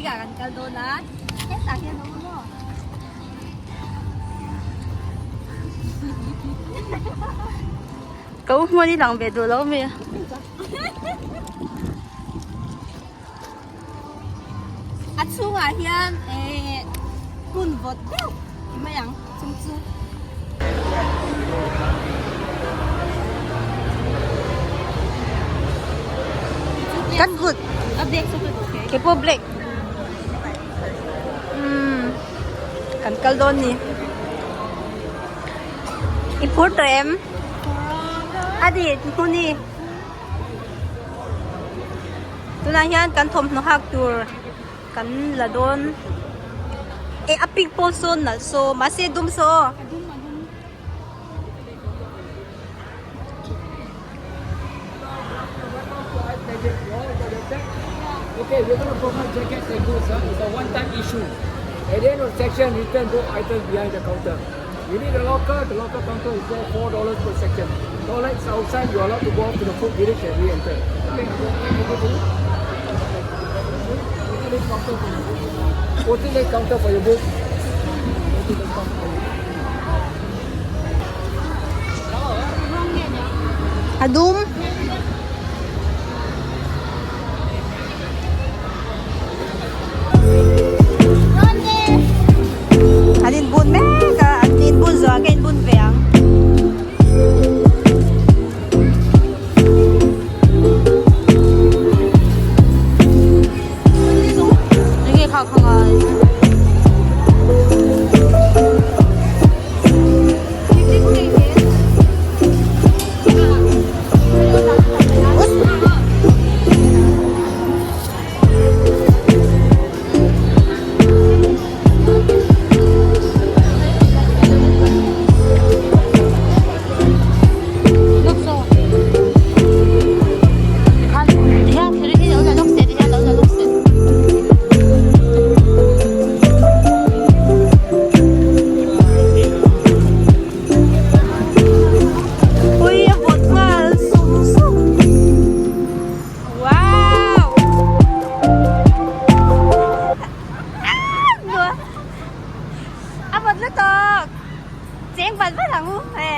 ah kan kal dawn a, hetah hian a awm a maw? Ka u hmuan i lang ve duh lo mi? A chhungah hian eh hmun vawt deuh ti mai ang chung chu. Kan kut. A black chu ka duh kei. Kei pawh black. Umm kan kal dawn ni. I phur tawh em? A di hmun i. Tunah hian kan thawmhnaw hak tur kan la dawn eh a pink pawh sawn nalh saw mahse dum saw aw. Okay, we're going to provide jackets and boots. Huh? It's a one-time issue. At the end of the section, return both items behind the counter. You need a locker, the locker counter is there, $4 per section. Toilets outside, you are allowed to go up to the food village and re-enter. Okay, 14 counter for your book. 14 counter for your book. A dum. An inbun mek a, an inbun zawh ah ka inbun ve ang. Enge kha kha ngai. Ui a vawt nghal sung sung. Wow! A vawt lutuk. Cheng vat vat ang u he.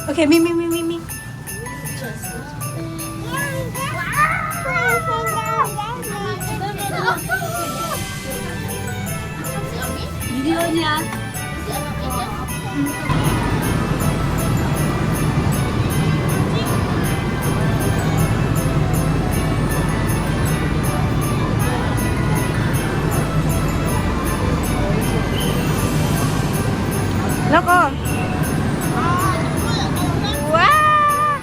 Okay, me, me, me, me, me. Video niya. Look oh. Wow!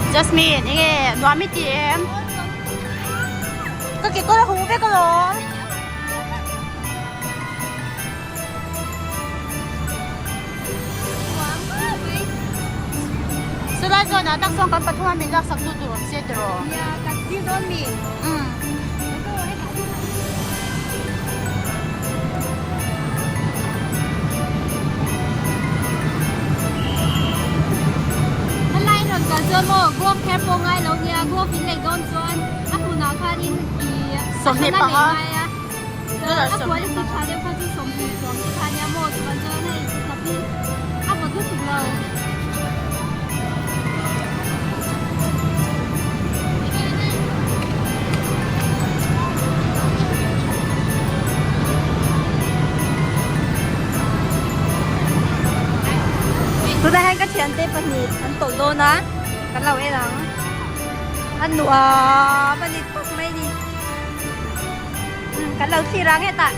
Jasmine, enge nuam i ti em? Ka ke kawr a huh vek alawm. Chulai zawnah tak chuan kan pathum a min laksak tu tur awm se tiraw? Nia, kan thlir dawn mi. Umm. chuan maw glove kher pawh ngai lo nia glove in lei dawn chuan a hmunah khanin ih a hrana lei ngai a chuan a quality tha deuh kha chu 20 chuang te kha nia maw chuan chuan hei hnap hi a vawt lutuk lo. Tunah hian ka thiante pahnih an tawlh dawn a kan lo en ang a nuam a ni tawp mai a ni kan lo thlir ang hetah.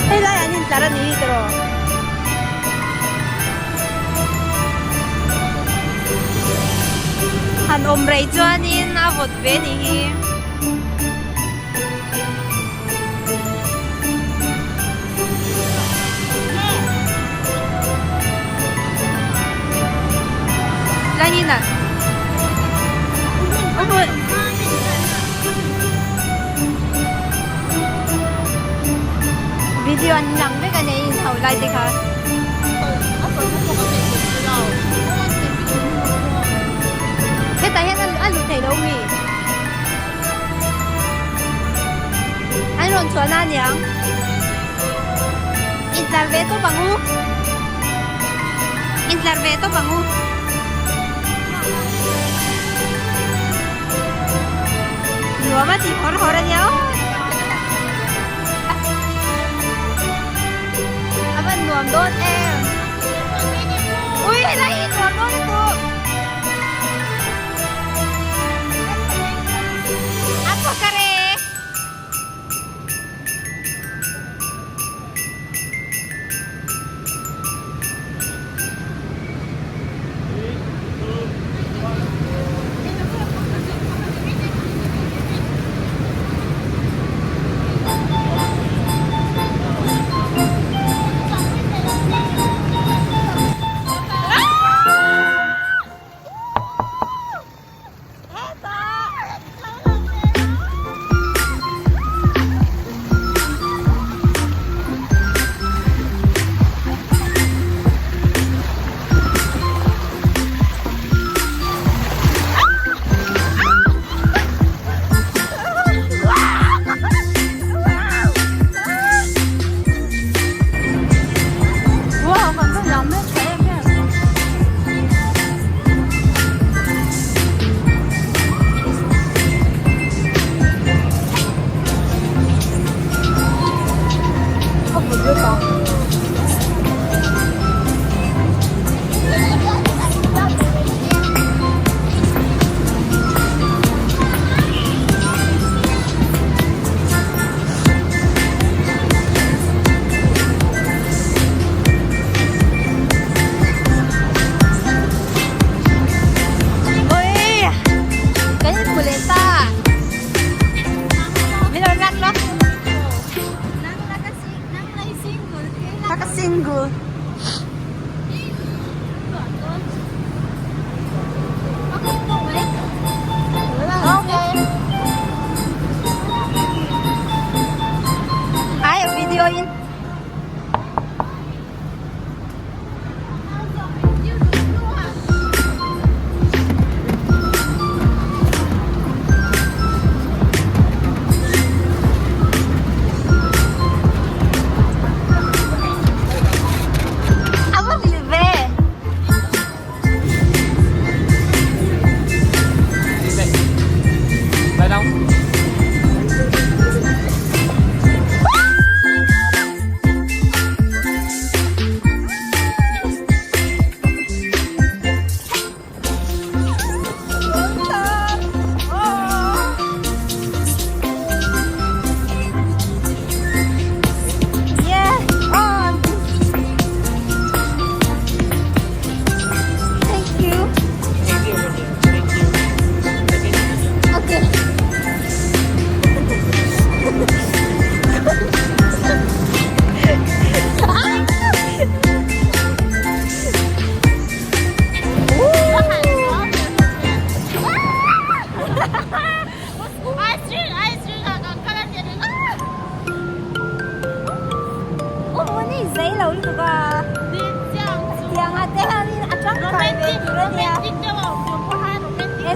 Hei lai an intlar a ni hi tawh. Han awm rei chuanin a vawt ve a nih hi. Lainina. Video an lang vek a nei in ho lai te kha. Hetah hian a lut thei lo mi. An rawn chhuah na aniang. Intlar ve tawp ang u. Intlar ve tawp ang u. Nuam a tih hawr hawr ania aw. A van nuam dawn em. Ui helai hi nuam dawn lutuk. A thawk a re.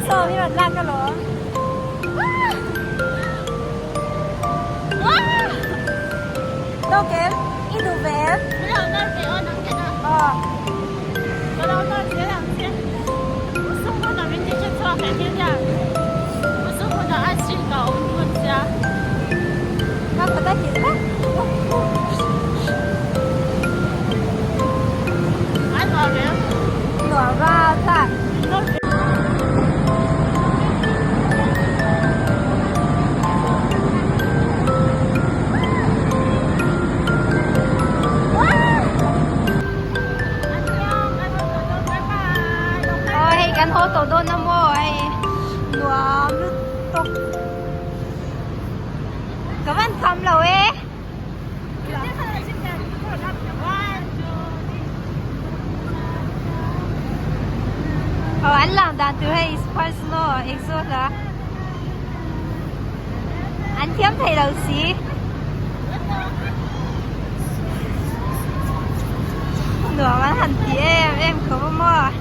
saw hi rawn lak alawm. Tawk em? I duh ve em? Aw. Ka kut a hil vek. Nuam ral tak. Aw hei kan haw tawh dawn a maw hei nuam lutuk ka van kham lo e. Aw an lang dan tur hei first law exhaust a an thiam thei lo si. Nuam an han ti em em khawp a maw.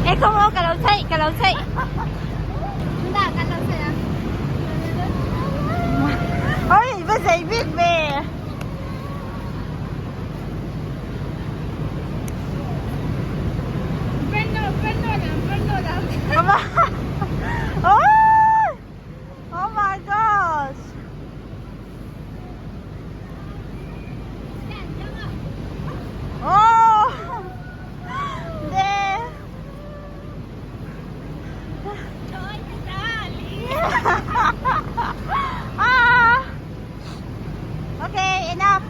Ê không ô, cả đầu chạy, cả đầu chạy. Chúng ta cả đầu chạy à? Ôi, bây giờ biết về. Oh! Oh my gosh! Oh! There! Ah! Okay, enough.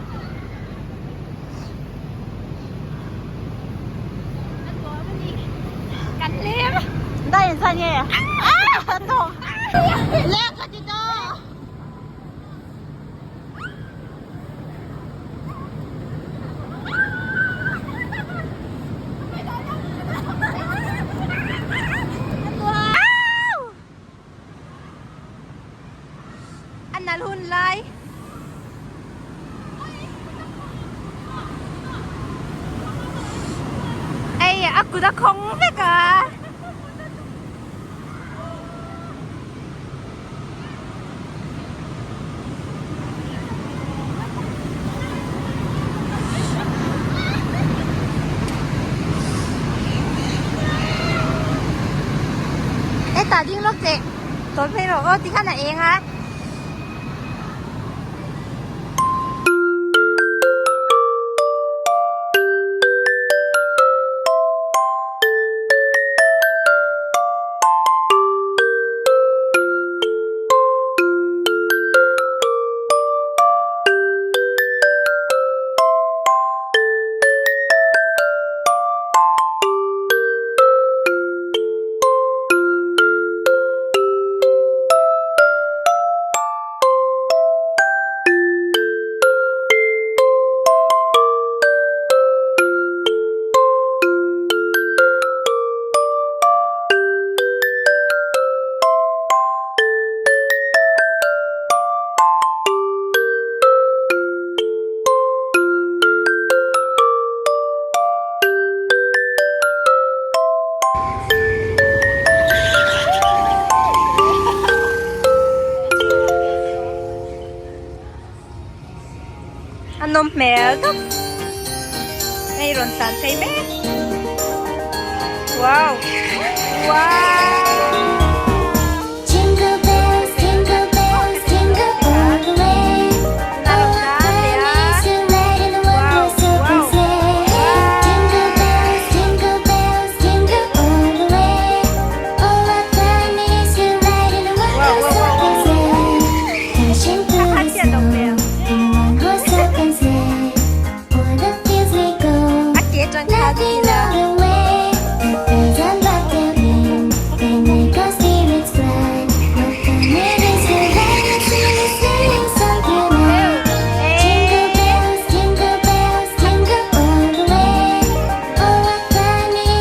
Kan lim. Đây là sao nhỉ? À, tổ. Lẹ cái gì đó. An nal hun lai. Ei a kut a khawng vek a. Hetah ding lawk teh tawn phei rawh aw tikhan a eng a. A nawm hmel tawp hei rawn tlan phei mek wow wow.